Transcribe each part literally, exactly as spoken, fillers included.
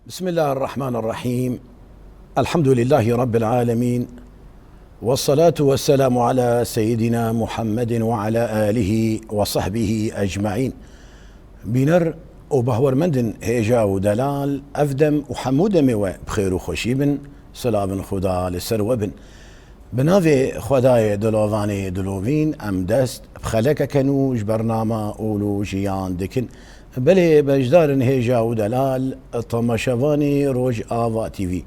بسم الله الرحمن الرحيم. الحمد لله رب العالمين. والصلاة والسلام على سيدنا محمد وعلى آله وصحبه أجمعين. Bîner û bahwermendin hêja û delal, ev dem û hemû demê we bi xêr û xweşî bin, silavin Xuda li ser we bin. Bi navê Xwedayê dilovanê dilovîn em dest bi xelekeke nû ji bernama Ol û Jiyan dikin. Belê beşdarin hêja û delal, temaşevanê Rojava T V.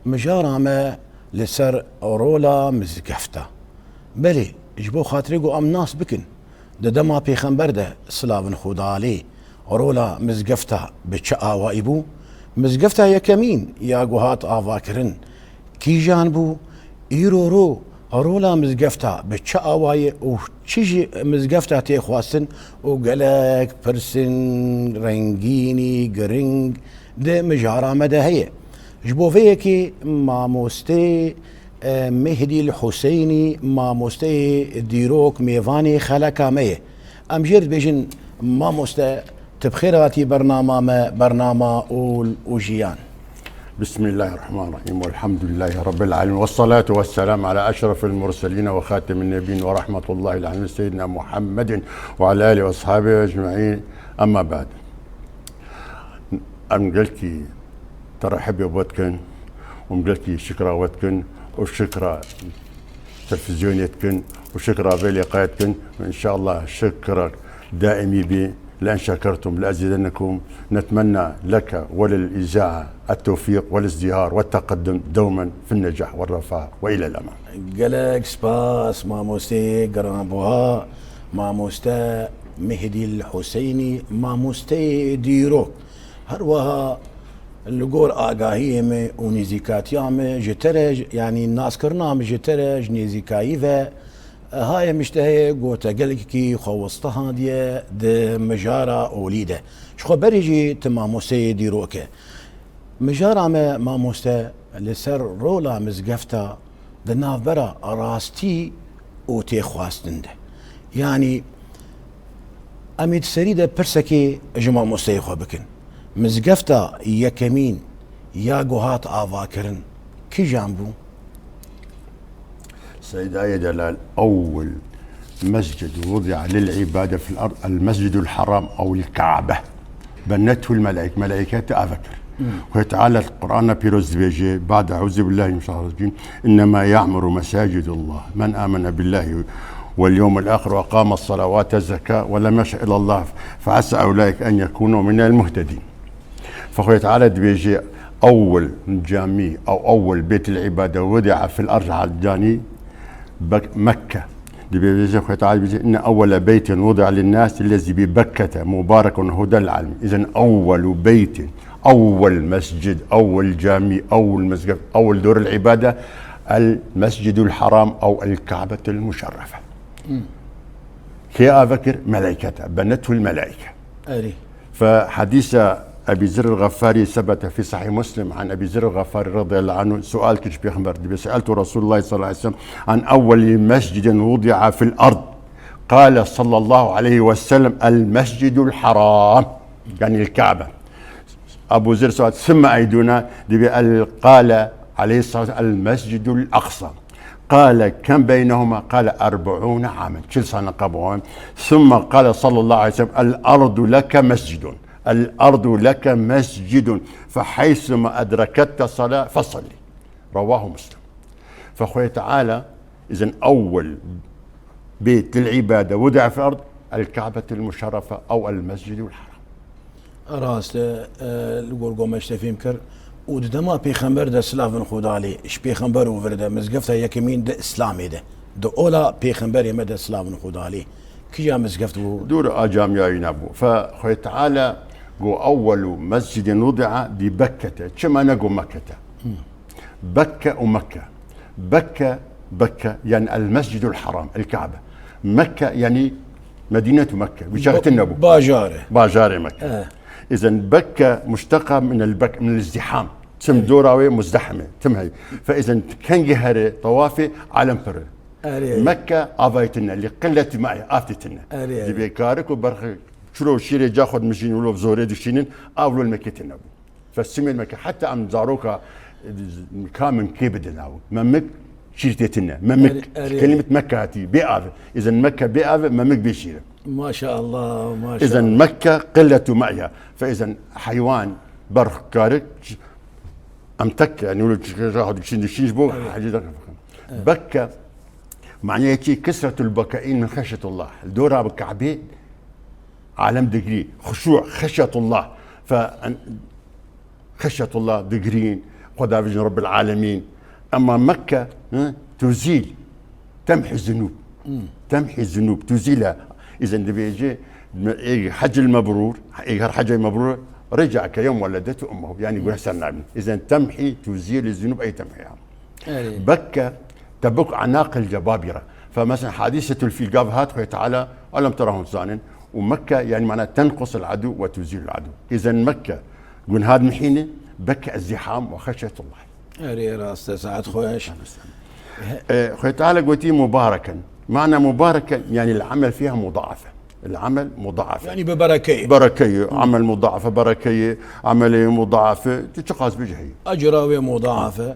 Mijara me li ser rola mizgefta. Belê, ji bo xatirê ku em nas bikin, di dema Pêxember de, silavin Xuda lê, rola mizgefta bi çi awayî bû? Mizgefta yekemîn ya ku hat avakirin kîjan bû? Îro ro rola mizgefta bi çi awayî û çi ji mizgefta tê xwestin û gelek pirsên rengînî giring di mijara me de heye. Ji bo vê yekê mamostê, e, Mehdî Huseynî, mamosteyê dîrok, mêvanê xeleka me ye. Em jê re dibêjin, mamoste, tu bi xêr hatî bernama me, bernama Ol û Jiyan. بسم الله الرحمن الرحيم، والحمد لله رب العالمين، والصلاة والسلام على أشرف المرسلين وخاتم النبيين ورحمة الله العالمين سيدنا محمد وعلى آله وأصحابه أجمعين. أما بعد. Em gelkî terehibê we dikin û em gelkî şikra we dikin û şikra televîzyonê dikin û şikra vê lêqayê dikin û înşallah şikra daîmî bî. لئن شكرتم لأزيدنكم. نتمنى لك وللإذاعة التوفيق والازدهار والتقدم دوما في النجاح والرفاه وإلى الأمام. Gelek spas, mamosteyê giranbuha, mamoste Mehdî Huseynî, mamosteyê dîrok. Her wiha li gor agahiyê me û nêzîkatiya me ji te re, yanî naskirina me ji te re ji nêzîkayî ve, haye miştehê gote gelekî xwe wista handiye di mijara olî de. Ji xwe berê jî tu mamosteyê dîrok e. Mijara me, mamoste, li ser rola mizgefta di navbera rastî û têxwastin de. Yanî, em ê di serî de pirsekê ji mamosteyê xwe bikin. Mizgefta yekemîn ya ku hat avakirin kîjan bû? سيد آية دلال، أول مسجد وضع للعبادة في الأرض المسجد الحرام أو الكعبة. بنته الملائكة، ملائكة أفكر. Xwedê Teala Qur'ana Pîroz dibêje, بعد أعوذ بالله من الشيطان الرجيم، إنما يعمر مساجد الله من آمن بالله واليوم الآخر وأقام الصلاة وآتى الزكاة ولم يخش إلا الله فعسى أولئك أن يكونوا من المهتدين. Fe Xwedê Teala dibêje, أول جامع أو أول بيت العبادة وضع في الأرض، عدني، بك-، مكة. Dibêje Xwedê Teala dibêje, إن أول بيت وضع للناس الذي ببكة مبارك هدى للعالمين. إذن أول بيت، أول مسجد، أول جامع، أول مسجد، أول دور العبادة، المسجد الحرام أو الكعبة المشرفة. Kê ava kir? Melaîkete. بنته الملائكة. Erê. فحديث أبي ذر الغفاري ثبت في صحيح مسلم عن أبي ذر الغفاري رضي الله عنه، سؤال kir ji Pêxember, dibê, سألت رسول الله صلى الله عليه وسلم عن أول مسجد وضع في الأرض، قال صلى الله عليه وسلم: المسجد الحرام، يعني الكعبة. Abu Zer سأل: ثم أينا؟ Dibê, قال عليه الصلاة والسلام: المسجد الأقصى. قال: كم بينهما؟ قال: أربعون عاما، çil sal neqab wan. ثم قال صلى الله عليه وسلم: الأرض لك مسجد، الأرض لك مسجد، فحيثما أدركتك الصلاة فصل. رواه مسلم. فخوي تعالى، إذن أول بيت للعبادة وضع في الأرض الكعبة المشرفة أو المسجد الحرام. Rast e, e, li gor ku me ji te fêm kir û di dema Pêxember de, silavin Xuda lê, ji Pêxember û vir de mizgefta yekemîn di Îslamê de, di ola Pêxemberê me de, silavin Xuda lê, kîja mizgeft bû? Dûr a camiyayî nebû. Fe Xwedê Teala got, "Ewwelu mescidin wudi'a bi Bekkete." Çima negot Mekkete? Hmm. Bekke û Mekke. Bekke, Bekke, yani el Mescidul Haram, el Kabe. Mekke, yani Medinetu Mekke. Wî çaxetin nebû. Bajar e. Bajarê Mekke. He. Îzen Bekke muşteqa min el Bek-, min el izdiham. Tim dora wê muzdehim e, tim hey. Fe îzen kengî here tawafê alem pir e. Erê. Mekke avayî tine, li qilleti ma'î, av tê tine. Erê, erê. Dibê karik û berxi çiro şîrê ca xwe dimijîn, wilo zorê dişînin, av lo li Mekke tine bû. Fessimê Mekke, heta em zaroka, e, ka mimkê bidin ew. Memik şîr tê tine. Memik. Erê, erê. Kelimet Mekke hatî, bê av. Îzen Mekke bê av, memik bê şîr. Maşallah, maşallah. Îzen Mekke qilletu me'ya. Fe îzen heywan, berx, karik, em tek, yani, öyle çıkacak, hadi şimdi şiş bu, Evet. hacı da Evet. Bekke, manaya ki kesretul bekain min xeşyetullah. Dora bi Kabe, alem digirî, xuşû, xeşyetullah. Fe, en-, xeşyetullah digirîn, Xweda vijin Rabbil Alemîn. Ema Mekke, hı, tuzîl, temhi zunûb. Temhi zunûb, tuzîle. Îzen dibêje, ê hecil mebrûr, ê her hecê mebrûr, reca'ke yewm weledetu ummuhu. Yani günah ser nabin. Îzen temhi, tuzîl, zunûb, ey temhi. Erê. Bekke tebuk anaqil cebabira. Fe mesela hadisetul fîl gav hat Xwê Teala, elem terahum zanin. Û Mekke, yani mana tenqusul adu ve tuzîlul adu. Îzen Mekke, günhad mihîne, Bekke izdiham ve xeşyetullah. Erê, rast e, saet xweş. E, Xwê Teala gotî mubareken. Mana mubareken, yani el amel fiha mudaafe. El amel mudaafe. Yani bi berekeyê. Berekeyê, amel mudaafe, berekeyê, amelê mudaafe. Tu çiqas bijî heye. Ecra wê mudaafe.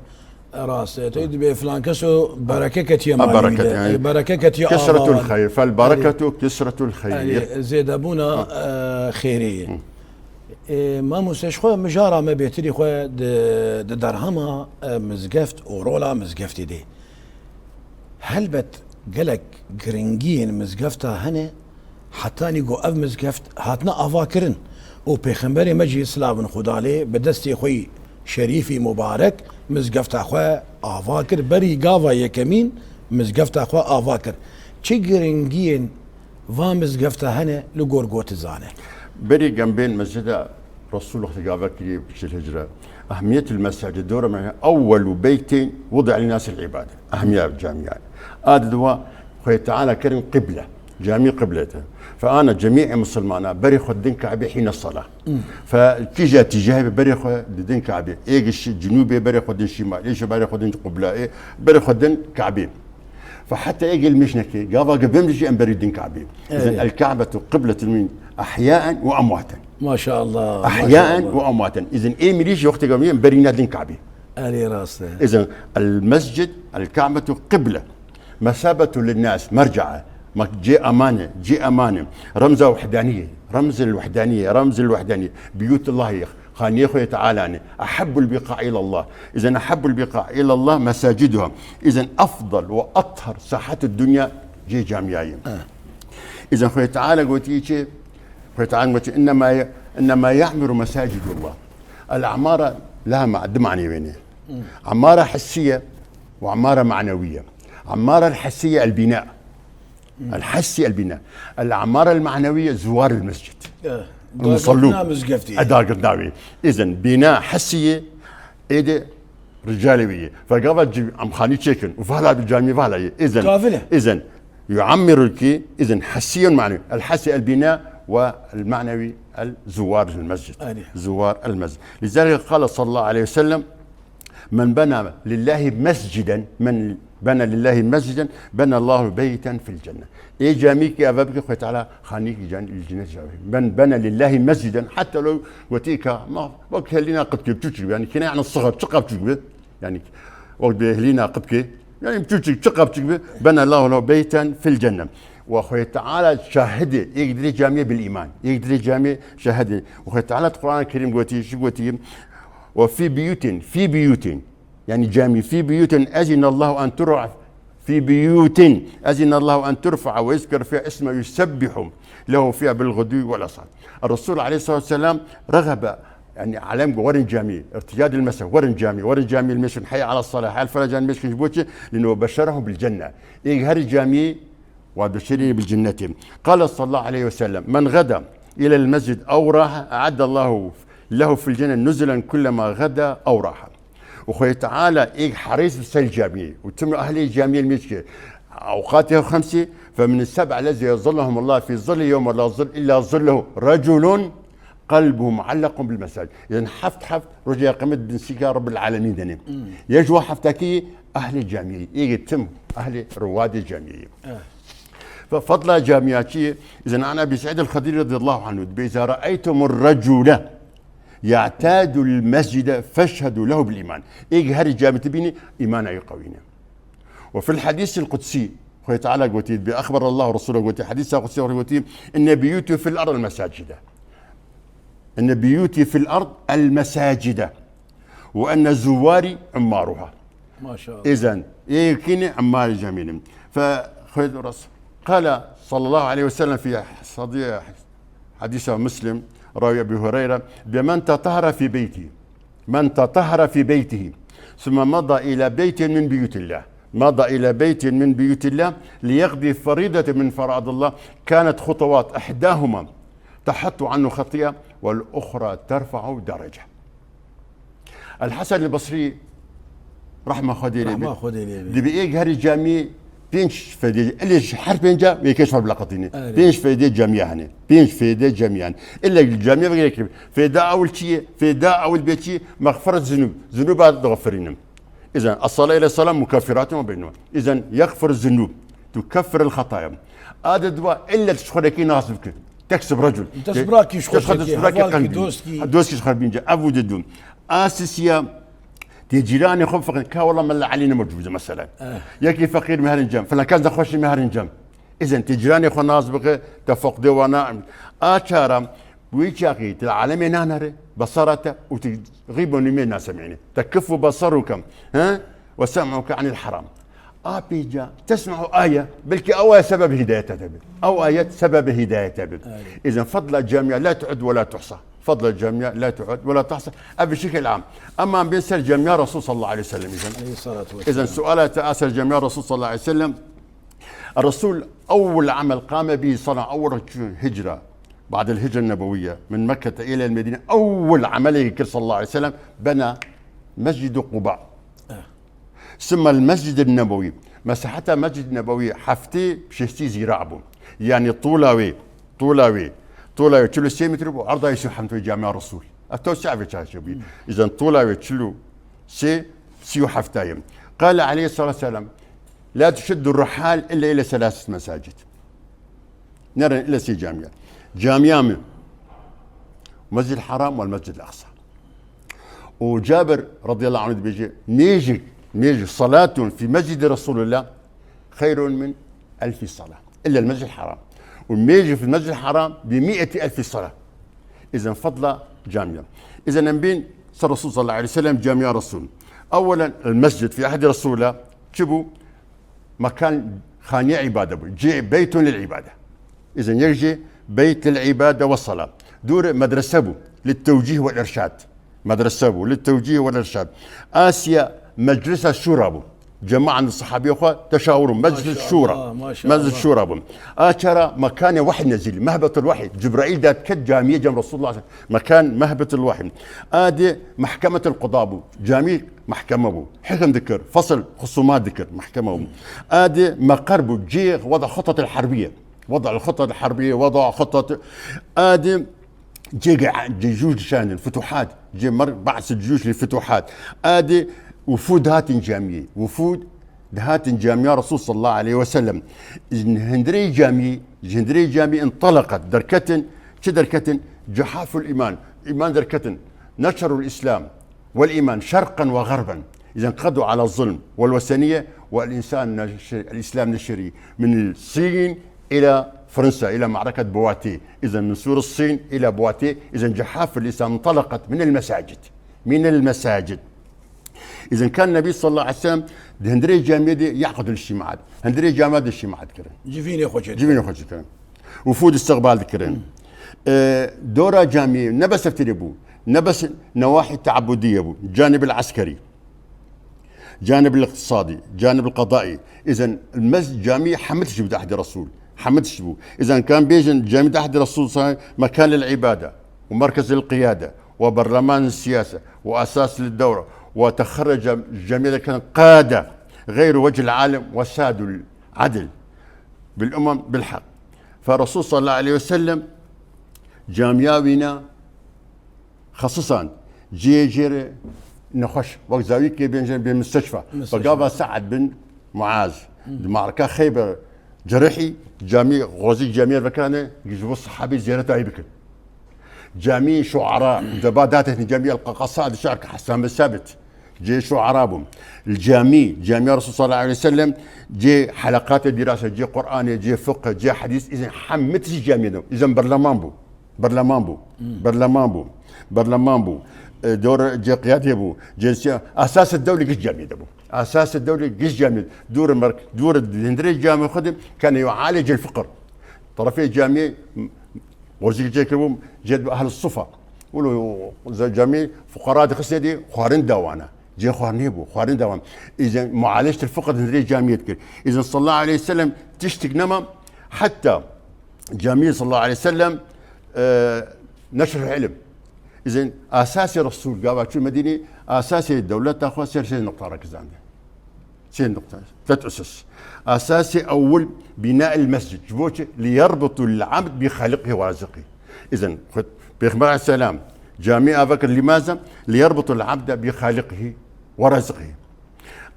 Rast e. Tê dibê filan keso bereke ketiye Ha, malî bereket, de. yani. E, bereke ketiye Kesretul ava. xeyr. Fel bereketu kesretul xeyr. Yani zêdebûna, e, xêrê ye. E, mamoste, ji xwe mijara me bêtirî xwe di, di derhema, e, mizgeft û rola mizgeftê de. Helbet gelek giringiyên mizgefta hene, hetanî ku ev mizgeft hatine avakirin û Pêxemberê me jî, silavin Xuda lê, bi destê xwe yî şerîfî mubarek mizgefta xwe ava kir. Berî gava yekemîn mizgefta xwe ava kir. Çi giringiyên va mizgefta hene li gor go tu zane? Berî gembên mescida Resul wextê gavek kiriye piştil hicre. Ehmiyetul mesacid dora me ewwelu beytin wudi'a linnasil ibade. Ehmiya camiyan. Ad dua Xwê Teala kirin qible. Cami qible te. Fe ana cemî'ê misilmana berê xwe din Kabe hîne sala. Fe kîja tîjahê be berê xwe didin Kabe. Ê giş cinûbê berê xwe din şîmal. Ê şî berê xwe din qibla. Ê berê xwe din Kabe. Fe heta ê gel mêşnekê, gava ge bimrî jî em berî din Kabe. Îzin Evet. el Ka'betu qibletul min ahyaen ve emwaten. Maşallah, Ahyaen maşallah. ve emwaten. Îzin ê mirî jî wextê ge em berî ne din Kabe. Erê rast e. Îzin el mescid, el Ka'betu qible. Mesabetu linnas, mercae. Mek cê emane, cê emane. Remza wehdaniyê, remzil wehdaniyê, remzil wehdaniyê. Biyutullah yek. Xaniyê Xwê Teala ne. Ehabbul biqa ilallah. Îzen ehabbul biqa ilallah mesaciduha. Îzen efdal ve athar sahatud dunya cê camiyayê. Îzen Xwê Teala gotî çi? Xwê Teala gotî, "Innema, innema ya'muru mesacidullah. El amara laha ma-, di manê wê ne. Amara hissiye ve amara manewiye. Amara el hissiye el bina." El hessî el bîne. El amara el manewiye zuwar el mescid. Eh, El musallû. dagirtina mizgeftî. E dagirtina wî. Îzin bîna hessî ye, êdî ricalê wî ye. Fe gava cî em xanî çêkin. Vala bi camî vala ye. Îzin. Kafile. Îzin. Yuammiru ki, îzin hessiyun manewi. El hessî el bîna ve el manewi el zuwar el mescid. Erê. Zuwar el mescid. Lizalike qale sallallahu aleyhi ve sellem, "Men bena lillahi mesciden, men bena lillahi mesciden, bena Allahu beyten fil cennet." Ê camî ki eve bike Xwê Teala xanî ki can il cennet jawe. "Men bena lillahi mesciden", hatta lo gotî ka ma wek helîna qipkê biçûçik be. Yani kine yani sıgar çiqa biçûk be. Yani wek bi helîna qipkê. Yani biçûçik çiqa biçûk be. "Bena Allahu lehu beyten fil cennet." Ve Xwê Teala şahidi, êk dirê camiyê bil iman. Êk dirê camiyê şahidi. Ve Xwê Teala Kur'an-ı Kerim gotî, şu gotî, "Ve fi biyutin, fi biyutin." Yani cami, "Fi biyutin ezinallahu en turfa, fi biyutin ezinallahu en turfa ve yuzker fi isme yusebbihu lehu fiha bil gudü vel asal." Resul aleyhissalatu vesselam ragaba, yani alem go werin cami, irtiyad el mesa, werin cami, werin cami el meşin, hayy ala salah, hayy felacan meşin, boçi, lino beşşerahu bil cennet. Ê her cami Wa bişirî bil cennetî. Qale sallallahu aleyhi ve sellem, "Men gada ilel mescid ew raha, e'adde Allahu lehu fil cenne nuzulen kullema gada ew raha." Û Xwedê Teala êk herîs bi ser camiyê û tim ehlê camiyê li mêçkê, ewqatê xemsî, "Fe min seb'a lezî yuzilluhum Allah fî zilli yewme la zil illa zilluhu, reculun qalbuhu muallakun bil mesacid." Yani heft heft rojê qemet bin sîka Rabbil Alemîn dene. Hmm. Ye ji wa heftekî ehlê camiyê, êgê tim ehlê riwadê camiyê. Evet. Ve fadla camiyaçî, izin an Ebi Seîd el-Xedrî radiyallahu anhu, dibe, "Îza re'eytumur recule." يعتاد المسجد فاشهدوا له بالإيمان. Êk herî camî tu bînî, îmana wî qewîne. وفي الحديث القدسي، Xwedê Teala gotî, bi أخبر الله رسوله gotî, hedîsa qudsî Xwedê gotî, إن بيوتي في الأرض المساجد. إن بيوتي في الأرض المساجد. وأن زواري عمارها. ما شاء الله. إذن، ê kî ne, emmarê camî ne. Fe Xwedê Resul. قال صلى الله عليه وسلم في صديق حديث مسلم، راوي أبي هريرة، بمن تطهر في بيته. من تطهر في بيته، ثم مضى إلى بيت من بيوت الله. مضى إلى بيت من بيوت الله ليقضي فريضة من فرائض الله، كانت خطوات إحداهما تحط عنه خطيئة والأخرى ترفع درجة. الحسن البصري، rehma Xwedê lê bê, Rehma Xwedê lê bê. Dibê ê herî camî pênc fêdê, ilê ji her pênca wê kêş xwe bileqetîne. Erê. Pênc fêdê camiya hene. Pênc fêdê camiya hene. Illa camiya vegere kirî. Fêda ewil çi ye? Fêda ewil bê çi? Mexfiret zunûb. Zunûba dixfirînim. Îzen, الصلاة إلى الصلاة مكفرات ما بينهما. Îzen, يغفر الذنوب، تكفر الخطايا. Ade dua illa tişt xwe lekî nas bike. Teksib recul. Dest birakî ji xwe çekî, hevalkî, dostkî. Dostkî ji xwe bînce. Ev û didu. A sisiya, tê cîranê xwe bifiqin. Ka wela Mela Elî ne mecûz e mesela. Eh. Yekî feqîr me herin cem. Filan kes nexweş e me herin cem. Îzen tê cîranê xwe nas bike, te feqdê wana. A çara, wî çaxî, tu li alemê nanere, besara te û tu xîb û nûmê nasemîne. تكف بصرك، he? وسمعك عن الحرام. A pêca, tesma'u aye, belkî ew aye sebeb hidayeta te be. Ew ayet sebebe hidayeta be. Aynen. Îzen fadla camiya la tu'ad ve la tuhsa. Fadla camiya la tu'ad ve la tuhsa. Ev şekil am. Ama bên ser camiya Resul sallallahu aleyhi ve sellem îzen. Aleyhissalatu vesselam. Îzen suala te a ser camiya Resul sallallahu aleyhi ve sellem. الرسول أول عمل قام به صلى، أول هجرة بعد الهجرة النبوية من مكة إلى المدينة، أول عمل kir صلى الله عليه وسلم بنى مسجد قباء. ثم المسجد النبوي، مساحتا مسجد نبوي heftê bi şêstî zîra bû. Yanî tûla wê, tûla wê, tûla wê çil û sê metre bû, erda wê sî û heft camia Resul. Ev tewsîa vê çarçe bû. Îzen tûla wê çil û sê, sî û heft ye. قال عليه الصلاة والسلام: لا تشد الرحال إلا إلى ثلاثة مساجد. Nerin illa sê camia. Camia min. Mescid Haram wal Mescid Aqsa. Û Cabir radıyallahu anh dibêje, mêjik, mêjik, صلاة في مسجد رسول الله خير من ألف صلاة إلا المسجد الحرام. Û mêjik في المسجد الحرام بمائة ألف صلاة. Îzen fadla camia. Îzen em bên ser Resul sallallahu aleyhi ve sellem, camia Resul. Ewelen, el mescid fi ahdi Resulullah çi bû? Mekan, xaniye îbade bû. Cê, beytun lil îbade. Îzen yek jê beyt lil îbade ve sala. Dûr medrese bû. Lit tewcih vel irşad. Medrese bû. Lit tewcih vel irşad. Asiya meclisa şura bû. Cemaen sahabiyê xwe teşawurû. Meclis Maşallah, şura. Maşallah. Meclis şura bû. A çara mekanê wehy nezîl. Mehbetul wehy. Cibraîl derdiket camiyê cem Resulullah. Mekan mehbetul wehy. Adê mehkemetul qeda bû. Camî mehkeme bû. Hikim dikir. Fasl, xusumat dikir. Mehkeme bû. Adê meqer bû. Cê weda xutatil herbiye. Weda xutat herbiye, weda xutat. Adê cê ge-, cê cûş dişandin. Futuhat. Cê mer bahs cûş li futuhat. Adê wufûd hatin camiyê. Wufûd dihatin camiya Resul sallallahu aleyhi ve sellem. Ji hindirê camiyê, ji hindirê camiyê inteleqet, derketin, çi derketin? Cihaful iman. Îman derketin. Neşerul Îslam. والإيمان شرقا وغربا، إذا قضوا على الظلم والوثنية، والإنسان نش-، الإسلام نشري من الصين إلى فرنسا، إلى معركة بواتي، إذا من سور الصين إلى بواتي، إذا جحافل الإسلام انطلقت من المساجد، من المساجد. إذا كان النبي صلى الله عليه وسلم di hindirê camiyê de يعقد الاجتماعات، hindirê camiyê de اجتماعات kirin. Civînê xwe çêdikirin. Civînê xwe çêdikirin. Wufûd istiqbal dikirin. E, dora camiyê ne bes ev têrê bû, ne bes newahi teabudiye bû. Canibil eskerî, canibil iqtisadî, canibil qedaî. Îzen mez camî hemid jî bû di ehdê Resûl. Hemid jî bû. Îzen kan bêjin camî di ehdê Resûl sa mekan lil îbade û merkez lil qiyade û berleman siyase û esas lil dewre û texerrece camiyê de kan qade geyru wecil alem û sadul adil. Bil umem bil heq. Fe Resul sallallahu aleyhi ve sellem camiya wîna xesisand. Cihê jê re nexweş. Wek zawîkê bên jê bên misteşfa. Misteşfa. Bi gava Sa'd bin Muaz. Hı. Di marka Xeyber cerihî camî, xwezî camiyê vekirane, ji bo sahabî ziyareta wî bikin. Camî şuara, deba datê camî el-Qaqasa di şark Hasan bin Sabit. Cê şuara bû. Camî, camî Resul sallallahu aleyhi ve sellem, cê heleqatê dirase, cê Qur'anê, cê fiqh, cê hadîs, îzen hemî tişt camî de. Îzen berleman bû. Berleman bû. Berleman bû. Berleman bû. E, dor cê qiyadê bû. Cê siya-, esas dewlê giş camî de bû. Esas dewlê giş camî. Dûr merk, dûr dindirê camî xwe de, kane yo alê cil fiqr. Tarafê camî, Qozî çêkiribû, ced bi ehl sufa. Wilo ze-, camî fuqara dixistine dê, xwarin dawana. Cê xwarinê bû, xwarin dawan. Îzen mualej til fiqr di rê camiyê dikir. Îzen sallallahu aleyhi ve sellem tiştik nema, hatta camiyê sallallahu aleyhi ve sellem, e, neşr ilim. Îzen asasê Resul gava çû Medînê, asasê dewleta xwe ser sê nokta rakizande. Sê nokta. Tlet usus. Asasê ewil bina el mescid. Ji bo çi? Li yerbitul abd bi xaliqî ve raziqî. Îzen, xwe-, Pêxember aleyhisselam camî ava kir lîmaza? Li yerbitul abde bi xaliqî ve raziqî.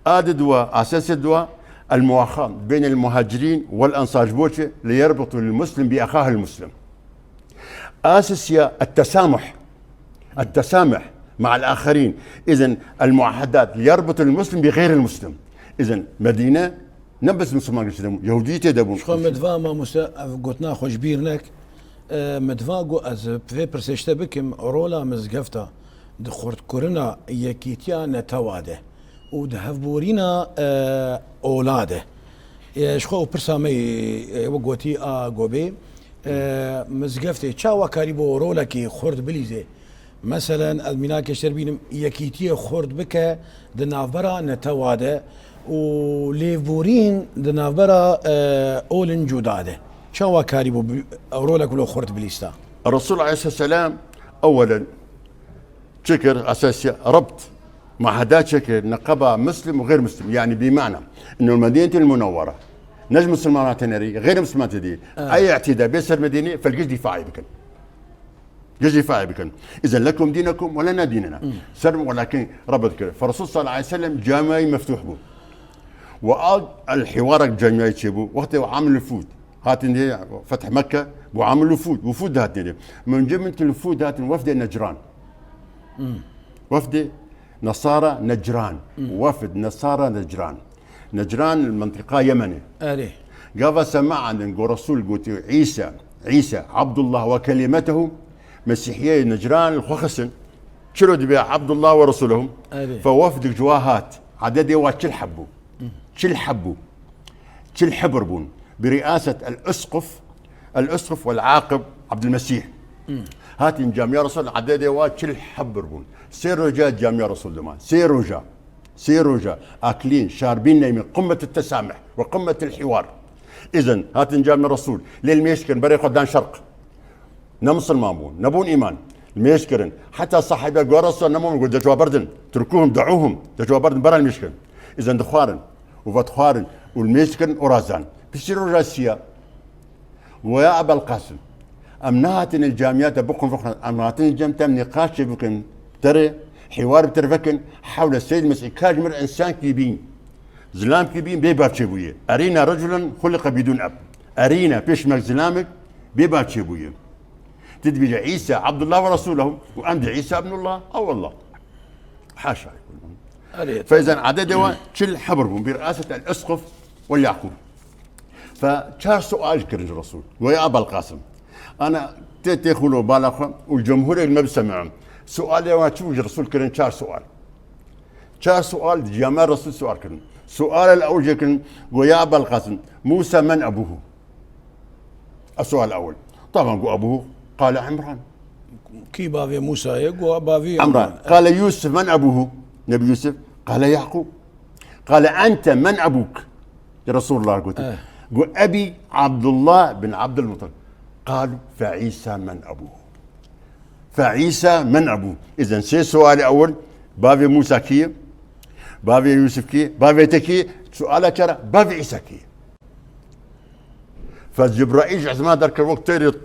Adi dua, asasê dua, el muaxa beyn el muhacirin vel ensar. Ji bo çi? Li yerbitul muslim bi axahil muslim. Asas ya التسامح، التسامح مع الآخرين. إذن المعاهدات ليربط المسلم بغير المسلم. إذن مدينة ne bes Müslüman kişi de bûn, Yahudî tê de bûn. Ji xwe min diva mamoste ev gotina xwe ji bîr nek. E, min diva got ez vê pirsê ji te bikim, rola mizgefta di xurtkirina yekîtiya netewa de û di hevborîna, e, ola de. E, ji xwe û pirsa me yê, e, wek gotî a gobê, e, mizgeftê çawa karî bo rolekî xurt bilîzê? Meselen, ez mînakê ji te bînim, yekîtiyê xurt bike di navbera netewa de û lêvborîn di navbera, e, olin cuda de. Çawa karî bo bi-, rolek wilo xurt bilîsta? Resul aleyhisselam ewelen çi kir? Esasiya rebt, muaheda çi kir? Neqeba muslim û xêr muslim. Yani bi mana. Innu medînetil munewwere. Ne ji musulmana tenê rî, xêr musulman tê dî. Evet. Ay îtîda bê ser Medînê, fel giş dîfaî bikin. Giş dîfaî bikin. Îzen lekum dînekum ve lena dînena. Ser welakin Reb dikir. Fe Resul sallallahu aleyhi ve sellem camî meftûh bû. Ve al el hiwarek camî çê bû. Wextê ve amil fûd. Hatin dê Feth Mekke, bu amil wufûd, wufûd hatin dê. Min cemî til wufûd hatin wefdê Necran. Wefdê Nesara Necran. Wefd Nesara Necran. Necran li mentiqa Yemenê. Erê. Gava sema andin go Resul gotî Îsa, Îsa, Abdullah ve kelimetehu, Mesîhiyê Necran li xwe xistin. Çilo dibe Abdullah ve Resulehum? Erê. Fe wefdik ji wa hat. Adedê wa çil heb bû. Çil heb bû. Çil hibir bûn. Bi riaset el-Usquf, el-Usquf vel-Aqib Abdülmesîh. Hatin Camiya Resul, ededê wa çil hibir bûn. Sê roja Camiya Resul dima. Sê roja. Sê roja. Aklîn, şarbîn neymin, qimmet el-tesamih ve qimmet el-hiwar. Îzin, hatin Camiya Resul. Lê mêj kirin, berê xwe dan şerq. Ne misilman bûn, nebûn îman. Mêj kirin. Heta sahibe got, Resul, ne mumin, got, de cevap berdin. Turkuhum, da'uhum. De cevap berdin, beral mêj kirin. Îzin dixwarin. Û vedixwarin. Û mêj kirin, û razan. Piştî roja siya. Goya Ebel Qasim. Em nehatin el camiyata biqun fixran. Em hatin cem tem nîqaş çê bikin. Tere, hiwar bi tere vekin. Hewle Seyyid Mesîh. Kaç mir insan ki bîn. Zilam ki bîn bê bavçê bûye. Erîna reculen xuliqe bidûn eb. Erîna pêşmek zilamek bê bavçê bûye. Ti dibêje Îsa Abdullah ve Resûlehu û em de Îsa ibnullah. Ew Allah. Haşa. Erê, Feyzan adedê wa çil hebir bûn. Bir aset el Esquf ve Yaqûb. Fe çar sual kirin ji Resûl. Goya Abel Qasim. Ana tê tê xulo bala xwe û cemhûrek me bisemi'in. Sualê wa çi bû ji Resûl kirin çar sual. Çar sual di ciyama Resul sual kirin. Sual el ew jê kirin, go ya Ebel Qasim, Musa men ebuhu? Sual ewil. Taban go ebuhu, qale Imran. Kî bavê Musa ye? Go bavê Imran. Imran. Qale Yusuf men ebuhu? Nebi Yusuf. Qale Yaqub. Qale ente men ebuk? Resulullah gotin. Eh. Go ebi Abdullah bin Abdülmuttalib. Qalu fe Isa men ebuhu. Fe Îsa men ebû. Îzen sê sualê ewil, bavê Mûsa kî ye? Bavê Yûsif kî ye? Bavê te kî ye? Suala çara, bavê Îsa kî ye? Fe Cibraîl ji ezma derket wek teyrê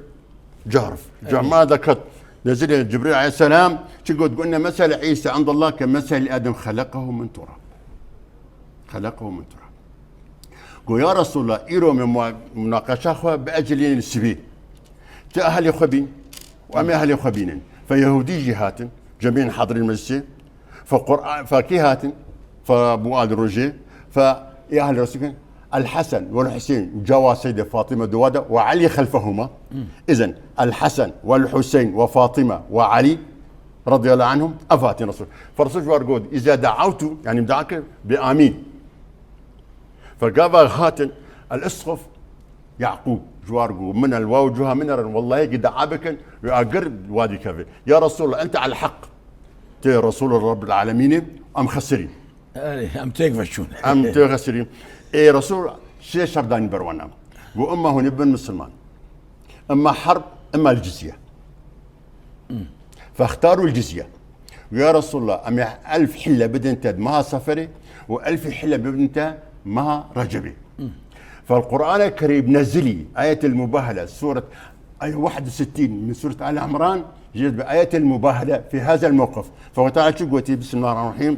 carif. Ji ezma derket. Nezîrê Cibraîl aleyhisselam çi got? Got, inne mesele Îsa indallah ke mesele Adem xeleqehu min turab. Xeleqehu min turab. Go ya Resulallah, îro me mua-, munaqeşa xwe biecilînin sibê. Ti ehlê xwe bîn Em ê ehlê xwe bînin. Fe Yehûdî jî hatin, cemîn hadirin meclisê. Fe Qur'an, fe kî hatin? Fe Abu Alî Rojê. Fe ê ehlê Resûl kirin? El Hesen wel Husên, cawa Seyde Fatîme duwa de, ve Elî xelfehuma. Îzen El Hesen wel Husên ve Fatîme ve Elî radiyallahu anhum, ev hatin Resûl. Fe Resûl ji war got, "Îza de'awtu", yanî dua kir, "bi amîn." Fe gava hatin, El Isxuf Yaqûb, ji war got, "Min el waw cuha min erin, wellahî ki dua bikin, wê agir wadî keve. Ya Resulallah, ente el heq." Tê Resulullah Rabbil Alemînê, em xesirî. Erê, em têk veçûn. Em tê xesirî. Ê Resul sê şer danî ber wana. Got, "Imma hûn ê bin misilman. Imma herb, imma el cizye." Fextaru el cizye. Ya Resulallah, em ê elf hille bidin te di meha Seferê û elf hille bidin te meha Recebê. Fel Qur'an el Kerîm nezilî, ayet el mubahele, suret, ay واحد وستين من سورة آل عمران، جيت بآية المباهلة في هذا الموقف. فهو تعالى شو قوتي؟ بسم الله الرحمن الرحيم.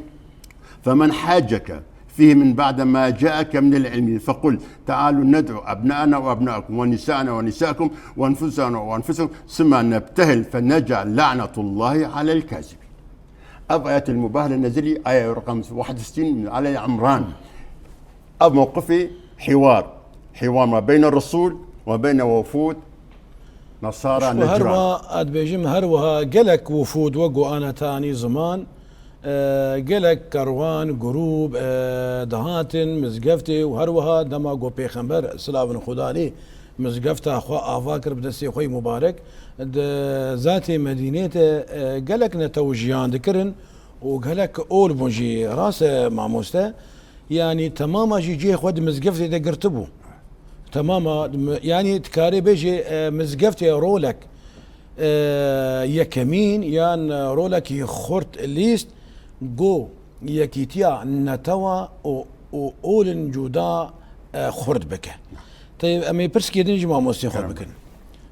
فمن حاجك فيه من بعد ما جاءك من العلم فقل تعالوا ندع أبناءنا وأبناءكم ونساءنا ونساءكم وأنفسنا وأنفسكم ثم نبتهل فنجعل لعنة الله على الكاذبين. Ev ayet el mubahle nezilî, aya raqam واحد وستين min Alê Imran. Ev mewqifê hiwar. Hiwar ma beyne Resul ve beyne wefud Nasara Necran. Her wiha, ez dibêjim, her wiha gelek wefud wek ku ana te anî ziman, e, gelek kerwan, grûb, e, dihatin mizgeftê û her wiha dema ku Pêxember, silavin Xuda lê, mizgefta xwe ava kir bi destê xwe yê mubarek, di zatê Medînê de, e, gelek netew jiyan dikirin û gelek ol bûn jî. Rast e mamoste, yanî temama jî cihê xwe di mizgeftê de girtibû. Temama, yanî dikarê bêjê, e, mizgeftê rolek, e, yekemîn yan rolekî xurt lîst, go yekîtiya netewa û, û olin cuda, e, xurt bike. Tê em ê pirskê din ji mamostê xwe bikin.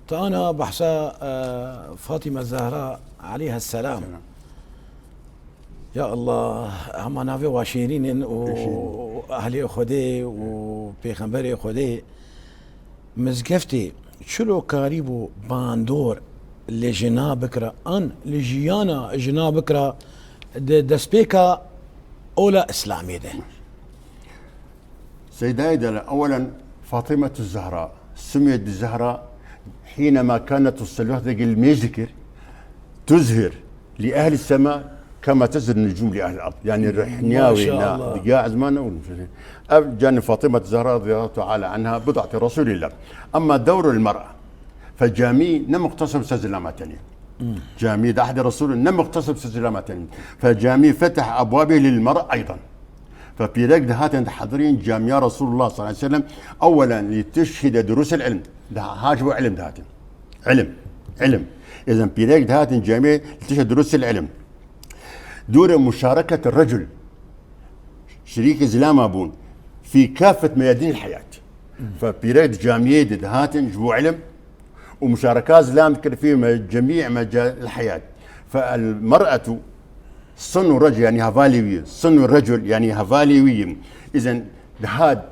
Te ana behsa, e, Fatîme Zehra aleyhisselam. Ya Allah, hema navê wa şêrîn in û ehlê Xwedê û pêxemberê Xwedê. Mizgeftê çilo karîbû bandor li jina bikira an li jiyana jina bikira di destpêka ola Îslamê de? Seydayê Dele, ewelen Fatîmetu Zehra, Sumyet Zehra, hînema kanet tusalli, wextekî li mêj dikir, tuzhir li ehli sema kema tuzhir nucûm li ehli ard. Yanî rihniya wê na diga ezmana û ev canê Fatîmetu Zehra radiyallahu teala anha bid'atê Resulillah. Emma dewrul mer'a fe camî ne muxtesir ser zilama tenê. Camî di ehdê Resul ne muxtesir ser zilama tenê. Fe camî fetih ebwabê lil mer'a eydan. Fe pîrek dihatin dihedirîn camiya Resulullah sallallahu aleyhi ve sellem, ewelen li tişhîde durusel ilm. Daha hac bu ilim dihatin. İlim. İlim. Ezen pîrek dihatin camiye li tişhîde durusel ilm. Dûre muşareket recul. Şirîkê zilama bûn. Fî kafet meyadîn hayat. Fe pîrek di camiyê de dihatin ji bo ilim û muşareka zilam dikir fî me-, cemî mecal hayat. Fe el mer'etu sinu recul, yanî hevalê wî ye. Sinu recul, yanî hevalê wî ye. Îzen dihat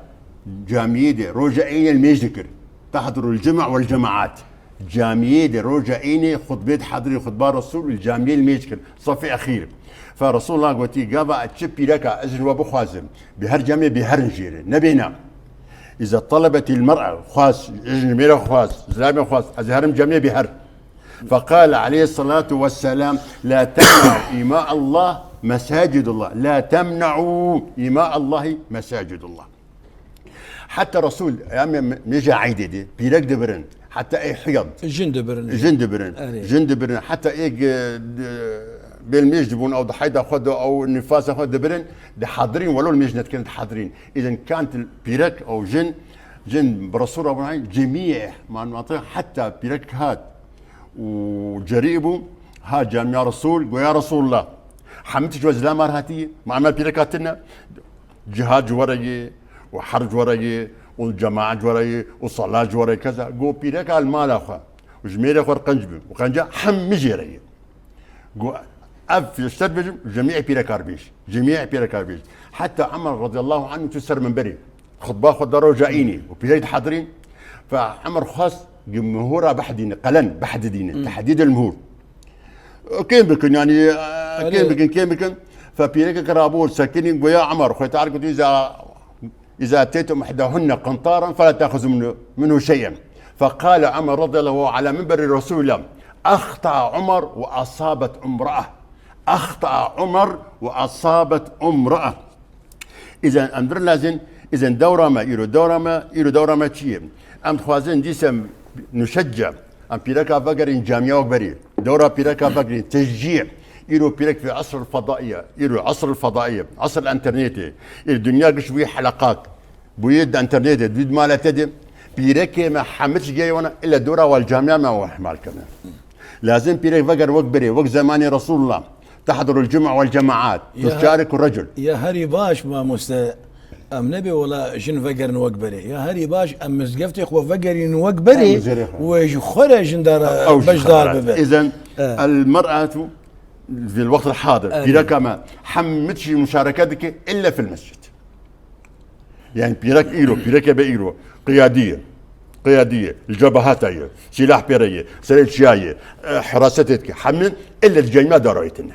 camiyê de roja ênê mêj dikir. Tehdurul cuma vel cemaat. Camiyê de roja ênê xutbê dihedirî, xutba Resul li camiyê li mêj dikir. Safê exîr. Fe Resulullah gotî, gava çi pîreka ez ji we bixwazim, bi her camê bi herin jêre. Nebêna. Îza talebetil mer'a, xwaz, ji mêra xwaz, zilamê xwaz, ez herim camê bi her. Feqale aleyhissalatu vesselam, "La temna'u ima Allah mesacid Allah. La temna'u ima Allahi mesacid Allah." Heta Resul, ya me-, me-, mêja eydê de, pîrek dibirin. Heta ê hiyad. Jin dibirin. Jin dibirin. Erê. Jin dibirin. Heta ê ge-, de-, bêlmêj dibûn, ew di heyda xwe de, ew nifasa xwe dibirin, dihedirîn, welo mêj nedikirin, dihedirîn. Îzen kant pîrek ew jin, jin bi Resul re bûn, cemî, manmate, heta pîrek hat. Û cerî bû, ha camiya Resul, goya Resulullah. Hemî tişt ji zilamar hatî, ma em pîrek hatine, cihad ji we re ye, û herb ji we re ye, û cemaat ji we re ye, û salat ji we re ye, keza. Go pîreka li mala xwe, û ji mêrê xwe re qenc bi, û qenca hemî jê re ye. Go ev pêşter bêjim, cemî pîrekar bêj, cemî pîrekar bêj. Heta Emer radiyallahu anhu tu ser minberê. Xutba xwe da roja înê û pîrek dihedirîn. Fe Emer xwest Muhura behdîne, qelen behdidîne, tehdîd el muhur. Kêm bikin, yani, e, kêm bikin, kêm bikin. Fe pîrekek rabû, sekinî, goya Umar, xwe te'ar gotiye, "Iza, iza eteytum ihdahunne qintaran, fela te'huzu minhu, minhu şey'en." Fe qale Umar radiyallahu anhu ala minberi Resulillah, "Ahta'a Umar ve asabat umra'a." Ahta'a Umar ve asabat umra'a. Îzen em dir lazim, îzen dewra me, îro dewra me, îro dewra me çi ye? Em dixwazin dîsem nuşecce, em pîreka vegerîn camiya wek berî. Dewra pîreka vegerîn, teşcî. Îro pîrek vê asr el fedaiye, îro asr el fedaiye, asr el internetê. Îro dinya giş bûyî heleqat, bûyî di internetê, dû di mala te de. Pîrekê me hemî çi geyê wana, illa dewra wal camiya me wan ihmal kirine. Lazim pîrek veger wek berê, wek zemanê Resulullah. Tehdurul cuma vel cemaat. Ya her-, tuşariku recul. Ya herî baş mamoste, em nebê wela jin vegerin wek berê. Ya herî baş em mizgeftê xwe vegerîn wek berê, em mizerê xwe, we ji xwe re jin dara beşdar bibe. Îzen el mer'atu fil waqt el hadir. Pîreka me hemî tişî muşareke dike illa fil mescid. Yani pîrek îro, pîreke be îro, qiyadî ye. Qiyadî ye, li cebehata ye, sîlah pê re ye, serê çiya ye, e, hirasetê dike. Hemî ille di camiya darayî tine.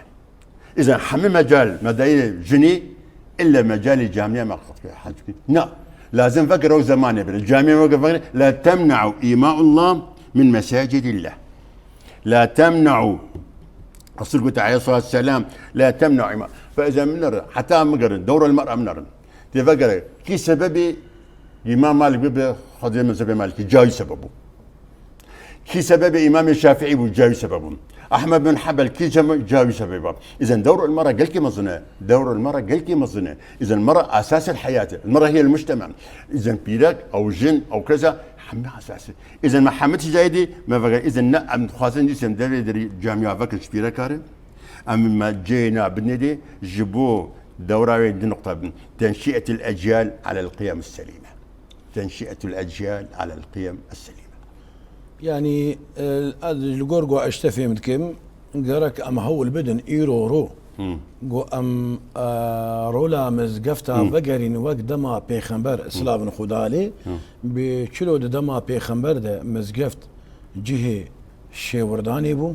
Îzen hemî mecal, medayê jinî, ille mecalê camiya me qat ke, hecî. Na, lazim vekir ew zemanê bire. Camiya me vekir, la temne'u îma'ullah min mesacîdillah. La temne'u. Resul gote aleyhissalatu vesselam, la temne'u îma. Fe îzen min nerin, heta min gerin, dewrel mer'a min nerin. Tê vegere, kî sebebê Îmam Malik bibe, xwedê mezhebê Malikî, cayî sebeb bû. Kî sebebê Îmamê Şafîî bû, cayî sebeb bû. Ahmed bin Hanbel kî cem-, cayî sebeb bû. Îzen dewr el mera gelkî mezin e. Dewr el mera gelkî mezin e. Îzen mera esas el heyat e. Mera hiye el mujtema. Îzen pîrek, ew jin, ew kesa, hemî esas e. Îzen me hemî tî zayidî, me vegere, îzen ne, em dixwazin dîsem devê derî camiya vekin ji pîrekare. Em me cêna binêdê ji bo dewra wê di nuqta bin. Tenşi'etul ecyal alel qiyem selîme. Tenşi'etul ecyal alel qiyem selîme. Yani, e, ez li gor ku ez te fêm dikim, gerek em hewl bidin îro ro. Ku em, e, rola mizgefta vegerîn wek dema pêxember, silavin Xuda lê, bi çilo di dema pêxember de mizgeft cihê şêwirdanê bû.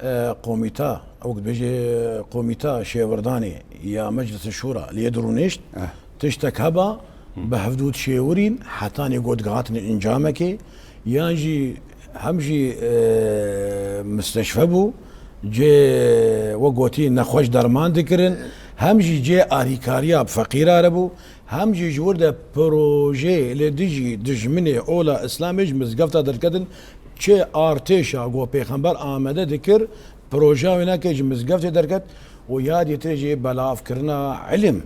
E, komîta, ew dibêje komîta şêwirdanê ya Meclis Şûra lê dirûnişt. Eh. Tiştek heba, bi hevdû dişêwirîn, hetanî got dihatin encamekê, yan jî hem jî, e, misteşfe bû, cê we gotî nexweş derman dikirin, hem jî cê alîkariya bi feqîra re bû, hem jî ji wir de projeyê li dijî dijminê ola Îslamê ji mizgefta derketin, çi artêşa ku pêxember amade dikir, projeya wê neke ji mizgeftê derket û ya dîtir jî belavkirina ilim.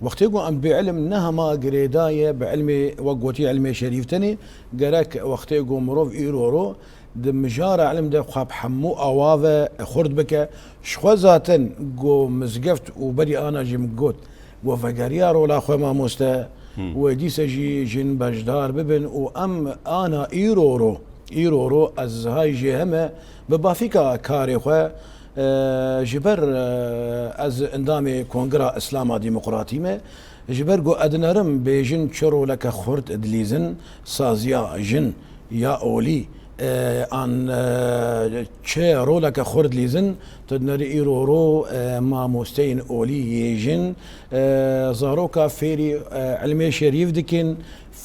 Wextê ku em bê ilim ne hema girêdayî ye, bi ilmê, wek gotî, ilmê şerîf tenê, gerek wextê ku mirov îro ro di mijara ilim de xwe bi hemû awa ve xurt bike. Ji xwe zaten ku mizgeft û berî ana jî min got, we vegeriya rola xwe mamoste, wê dîse jî jin beşdar bibin û em ana îro ro, îro ro ez hay jê heme bi bafîka karê xwe, e, ji ber, e, ez endamê Kongira Îslama Demokratî me, ji ber ku ez dinerim bêjin çi roleke xurt dilîzin saziya jin ya olî, e, an, e, çi roleke xurt dilîzin, tu dinerî îro ro, e, mamosteyên olî yê jin, e, zaroka fêrî, e, ilmê şerîf dikin,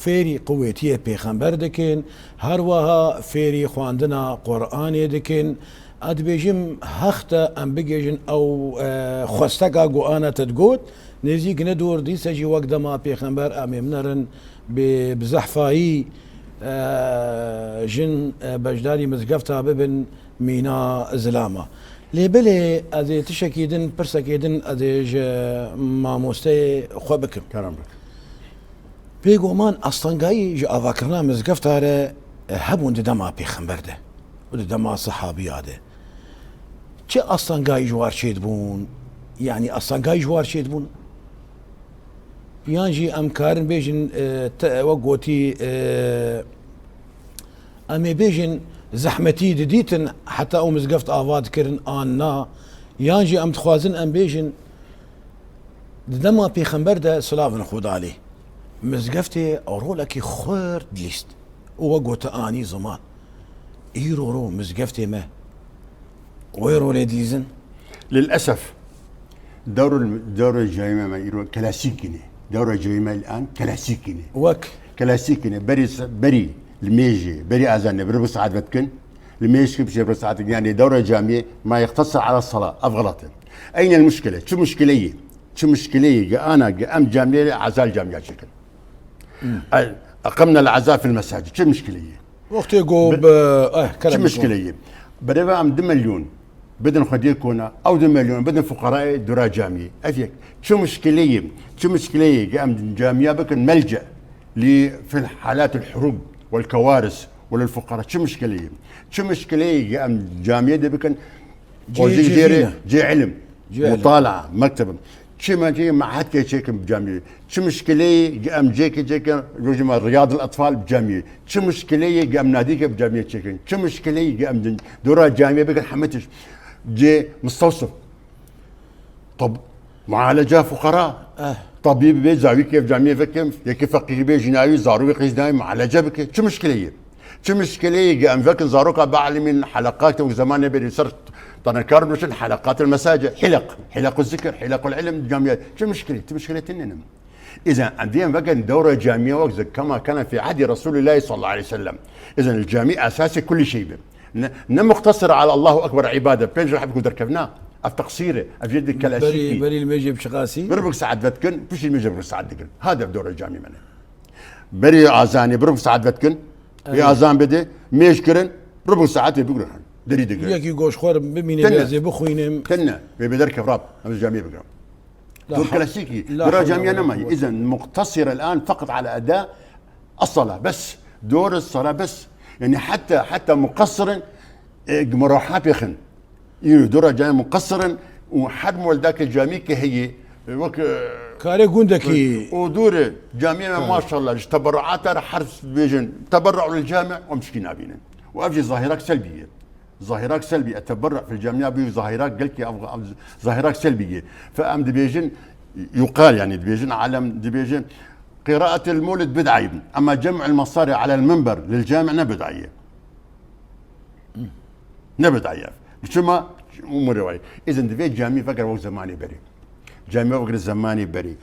fêrî qûwetiyê pêxember dikin, her wiha fêrî xwendina Quranê dikin. Ez dibêjim, heq te em bigêjin ew, e, xwesteka ku ana te digot, nêzîk ne dûr dîse jî wek dema pêxember em ê binerin bi, bi zehfayî, e, jin, e, beşdarî mizgefta bibin mîna zilama. Lê belê ez ê tişekî din, pirsekê din ez ê ji mamosteyê xwe bikim. Kerem bik. Bêguman astengayî ji avakirina mizgefta re, e, hebûn di dema pêxember de û di dema sehabiya de. Çi astengayî ji war çêdibûn? Yanî astengayî ji war çêdibûn? Yan jî em karin bêjin, e, te, wek gotî, e, em ê bêjin zehmetî didîtin heta ew mizgeft ava dikirin an na? Yan jî em dixwazin em bêjin di dema pêxember de silavin Xuda lê mizgeftê rolekî xurt dilîst û wek gote anî ziman. Îro ro mizgeftê me wê rolê dîzin. Lilesef, dewr, dewrê cayî me, me îro klasîkî ne. Dewra cayî me îlan klasîkî ne. Wek? Klasîkî ne. Berî se-, berî li mêjê, berî azanê, bir bu saet vetkin. Li mêj ki bir saet, yani dewra camiyê ma yextasir ala sala. Ev xelat e. Eyne el muşkile? Çi muşkile ye? Çi muşkile ye? Ge ana, ge em camiyê azal camiya çekin. Hmm. El, eqemna el aza fil mesacid. Çi muşkile ye? Wextê ku bi, eh, kerem çi bikun. Mişkile ye? Bereva em du milyon bidin xwediyê kona, ew du milyon bidin fuqarayê dura camiyê. Ev yek. Çi mişkile ye? Çi mişkile ye? Em camiya bikin melce li fil halat el hurub wel kewaris wel el fuqara. Çi mişkile ye? Çi mişkile ye? Em camiyê de bikin cê, o jî cê jêrê, cê ilim. Cê ilim. Mutala, mektebim. Çi me cê mehetkê çêkin bi camiyê. Çi mişkileyê em cêkê çêkin, rojî me Riyadil Etfal bi camiyê. Çi mişkileyê em nadîke bi camiyê çêkin. Çi mişkileyê em din dora camiyê bikin heme tişt. Cê mistewsif. Tab-, mualeca fuqara. Eh. Tabîb bê, zavîkê bi camiyê vekin, yekî feqîr bê, jinayî, zarokê qîzdayî mualece bike. Çi mişkileyê? Çi mişkileyê em vekin zaroka bialimîn heleqat wek zemanê berî ser tanekar nuşin heleqat el mesacid, hilaq, hilaq el zikir, hilaq el ilim, camiyet. Çi mişkilê? Çi mişkilê tinin? Îzen em diyên vekin dewra camiye wek ze kema kana fî ehdî Resulîllahî sallallahu aleyhi ve sellem. Îzen el camî esasê kulî şey bi. Ne, ne muqtasir ala Allahu Ekber îbade. Pênc reheb ku derkevna. Ev teqsîr e. Ev jê di keleşîkî. Berî, berî li mêjê bi çiqasî? Bir bik saet vetkin, piştî mêjê bir saet dikin. Hade dewra camî me ne. Berî azanê, bir saet vetkin. Ê Evet. azan bide, mêj kirin, rubû saetê bigrin. Derî digrin. Yekî goşxwer bimîne, Tenne. ez ê bixwînim. Tenne. Vê bê derkev rab. Em camiyê bigrin. La Dur hawl-, klasîkî. la Dura hawle camiye wala nemayî. quwwete. Îzen muqtasir el-an feqet ala eda as-sala bes. Dor as-sala bes. Yani hatta, hatta muqassirin, e, muraha pêxin. Îro dora camî muqassir in û her moldakê camî ke heye, wek, e, Karê gundekî. û dûr e, camiyê me Karê. maşallah ji teberruata re her bêjin, teberru lil camî, em şikî nabînin. Û ev jî zahirak selbî ye. Zahirak selbî, eteberru fil camî bû zahirak gelkî ev, ev zahirak selbî ye. Fe em dibêjin, yuqal yani dibêjin, alem dibêjin, qiraatul mewlid bid'a ye. Ama cem'ul masari alel minber lil camî ne bid'a ye. Ne bid'a ye. Çima? Umur rewayî. Îzin divê camî vekir wek zemanê berê. Camî vekir zemanê berê.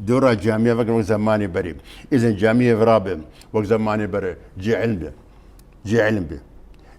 Dora camî vekir wek zemanê berê. Îzin camî virabe wek zemanê berê. Cê ilm be. Cê ilm be.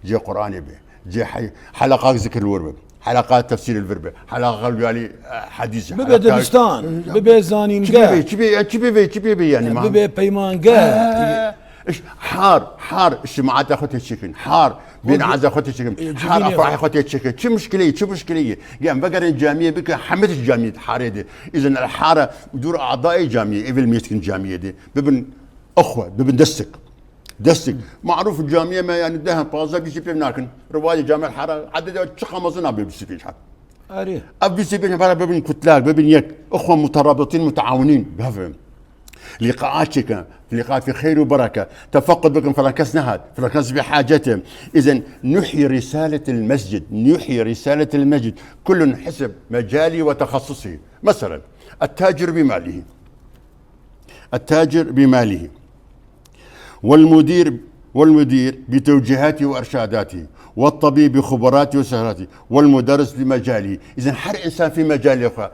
Cê Qur'anê be. Cê hay-, heleqa zikir li wir be. Heleqa tefsîr li vir be. Heleqa wiyalî, e, hadîs. Bibe heleqa dibistan, bibe zanînge. Çi bibe, çi bibe, çi bibe, çi bibe yani, ma? Bibe peymangeh. E, iş, har, har, şimaata xwe tê çêkin. Har, bîn aza xwe tê çêkin. E, Har, civînê afrahê xwe tê çêkin. Çi muşkileyî, çi muşkileyî? Gem vegerin camiyê bike, hemî tişt camiyê harê de. Îzin el hara, dûr adayê camiyê, evil mêskin camiyê de. Bibin ixwe, bibin destek. Destek. Maruf camiyê me yani deh, pazdeh, bîst pêv nakin. Rivayê camiyê hara, adede çiqa mezin nabe bîst pênc hat. Erê. Ev bîst pênc para bibin kutlak, bibin yek. Ixwe muterabitin, mutaawinin. Bavim. Liqaat çekin. Liqaat fi xeyr û bereke. Tefeqqud bikin, filan kes nehat. Filan kes bi hacet e. Îzin nuhyi risaletil mescid. Nuhyi risaletil mescid. Kullun hisb mecali ve tehassusi. Mesela, et-tacir bi malihi. التاجر بماله، والمدير، والمدير بتوجيهاته وإرشاداته، والطبيب بخبراته وسهراته، والمدرس بمجاله. إذن her insan fî mecalê xwe.